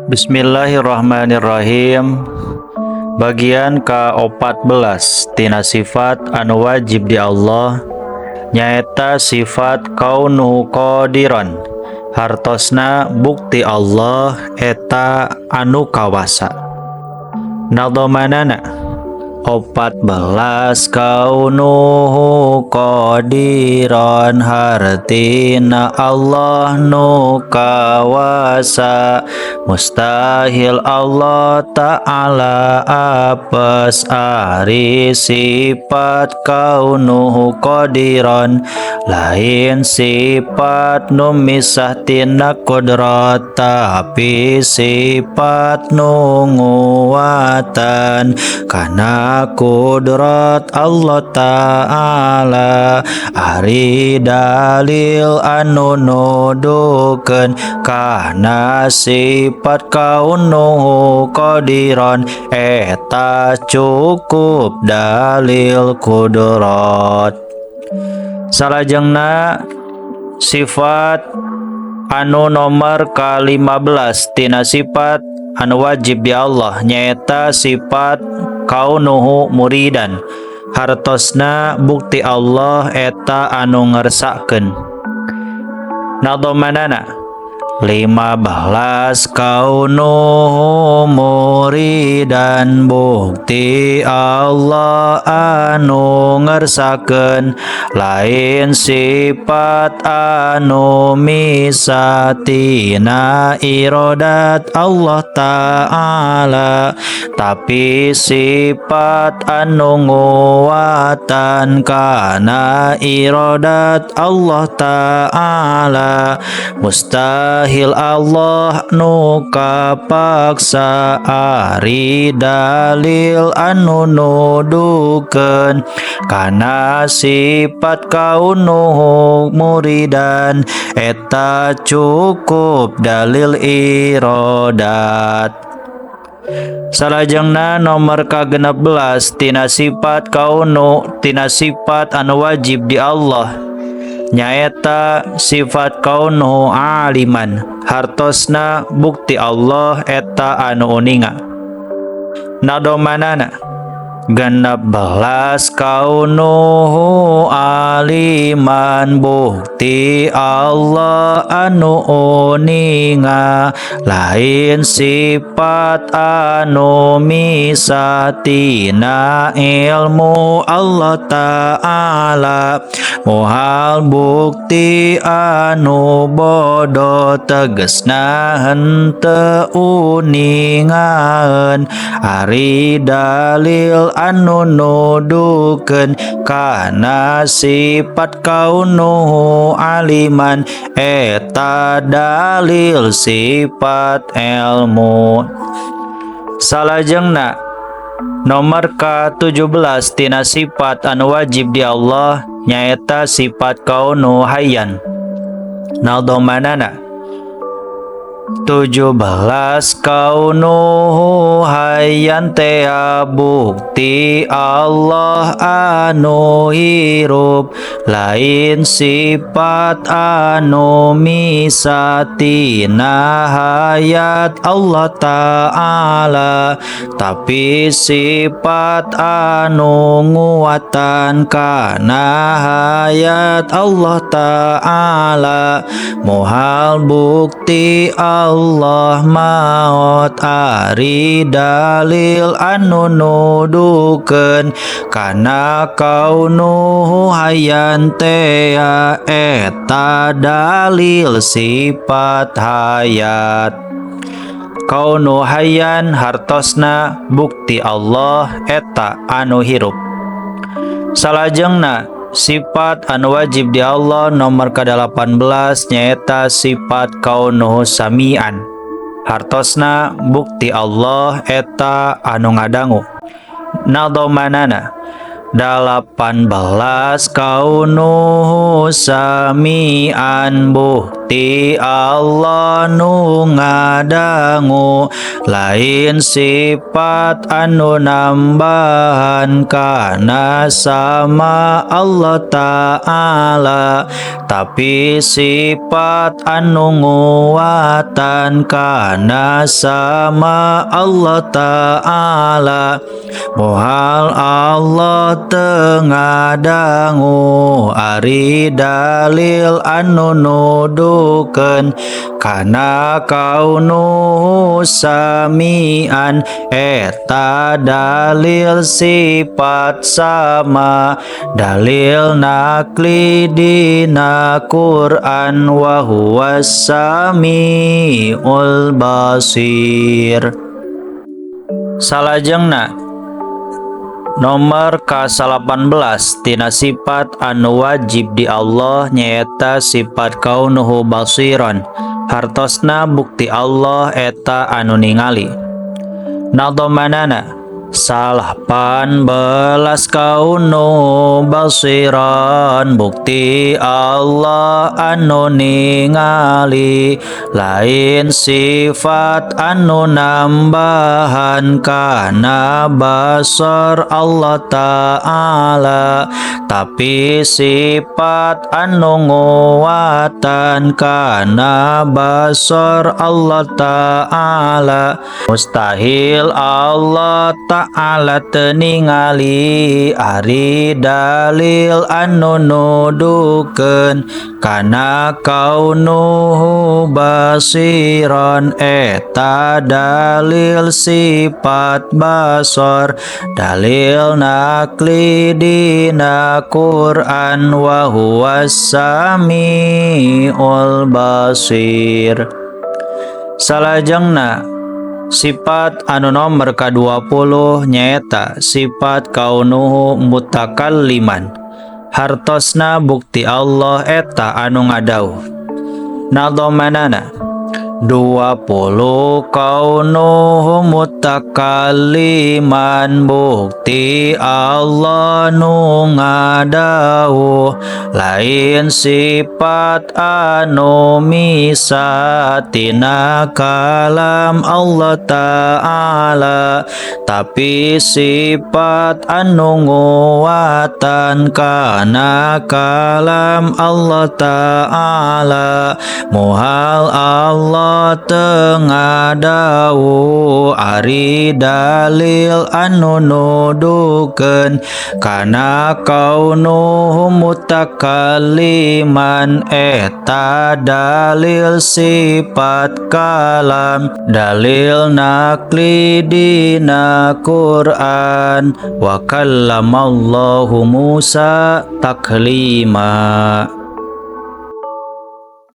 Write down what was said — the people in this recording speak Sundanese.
Bismillahirrahmanirrahim. Bagian ke-14 tina sifat anu wajib di Allah nyaeta sifat kaunuhu qadiran, hartosna bukti Allah eta anu kawasa. Nadhamanana 14, kaunuhu qadiran hartina Allah nu kawasa. Mustahil Allah Ta'ala apes. Ari sifat kaunuhu qadiran lain sifat nu misah tina kudrat, tapi sifat nu nguatan kana kudrat Allah Ta'ala. Ari dalil anu nuduhkeun kana sifat kaunuhu qadiran eta cukup dalil kudrat. Salajengna, sifat anu nomor ka-15 tina sifat anu wajib di Allah nyaeta sifat kaunuhu muridan, hartosna bukti Allah eta anu ngersakeun. Nadhamanana 15, kaunuhu muridan bukti Allah anu ngersakeun. Lain sifat anu misah tina irodat Allah Ta'ala, tapi sifat anu nguatan kana irodat Allah Ta'ala. Mustahil Allah nu kapaksa. Ari dalil anu nuduhkeun kana sifat kaunuhu muridan eta cukup dalil irodat. Salajengna, nomor ka-16 tina sifat kaunu tina sifat anu wajib di Allah nyaeta sifat kaunuhu aliman, hartosna bukti Allah eta anu uninga. Nadhamanana 16, kaunuhu aliman bukti Allah anu uninga. Lain sifat anu misah tina ilmu Allah Ta'ala. Moal bukti anu bodoh, tegesna henteu uningaeun. Ari dalil anu nuduhkeun kana sifat kaunuhu aliman eta dalil sifat ilmu. Salajengna, nomor ka-17 tina sifat anu wajib di Allah nyaeta sifat kaunu hayyan. Nadhamanana 17, kaunuhu hayyan tea bukti Allah anu hirup. Lain sifat anu misah tina hayat Allah Ta'ala, tapi sifat anu nguatan kana hayat Allah Ta'ala. Moal bukti Allah maot. Ari dalil anu nuduhkeun kana kaunuhu hayyan tea eta dalil sifat hayat. Kaunu hayyan hartosna bukti Allah eta anu hirup. Salajengna, sifat anu wajib di Allah nomor ke-18 nyaeta sifat kaunuhu samian, hartosna bukti Allah eta anu ngadangu. Nadhamanana 18, kaunuhu samian bukti Bukti Allah nu ngadangu, lain sifat anu nambahan kana sama Allah Ta'ala, tapi sifat anu nguatan kana sama Allah Ta'ala. Moal Allah teu ngadangu, ari dalil anu nuduhkeun kana kaunuhu samian eta dalil sifat sama, dalil nakli dina Quran, wa huwas samiul basir. Salajengna, nomor ka-18 tina sifat anu wajib di Allah nyaeta sifat kaunuhu basiron, hartosna bukti Allah eta anu ningali. Nadomanana 18, kaunu basiron, bukti Allah anu ningali, lain sifat anu nambahan kana basar Allah Ta'ala, tapi sifat anu nguatan kana basar Allah Ta'ala. Mustahil Allah Ta'ala teu ningali, ari dalil anu nuduhkeun kana kaunuhu basiron eta dalil sifat basor, dalil nakli dina Quran, wa huwas samiul basir. Salajengna, sifat anu nomor ka-20 nyaeta sifat kaunuhu mutakalliman, hartosna bukti Allah eta anu ngadauh. Nadomanana 20, kaunuhu mutakalliman, bukti Allah nu ngadauh, lain sifat anu misa tina kalam Allah Ta'ala, tapi sifat anu nguatan kana kalam Allah Ta'ala. Moal Allah teu ngadawuh, ari dalil anu nuduhkeun kana kaunuhu mutakalliman eta dalil sifat kalam, dalil nakli dina Quran, wa kallamallahu Musa taklima.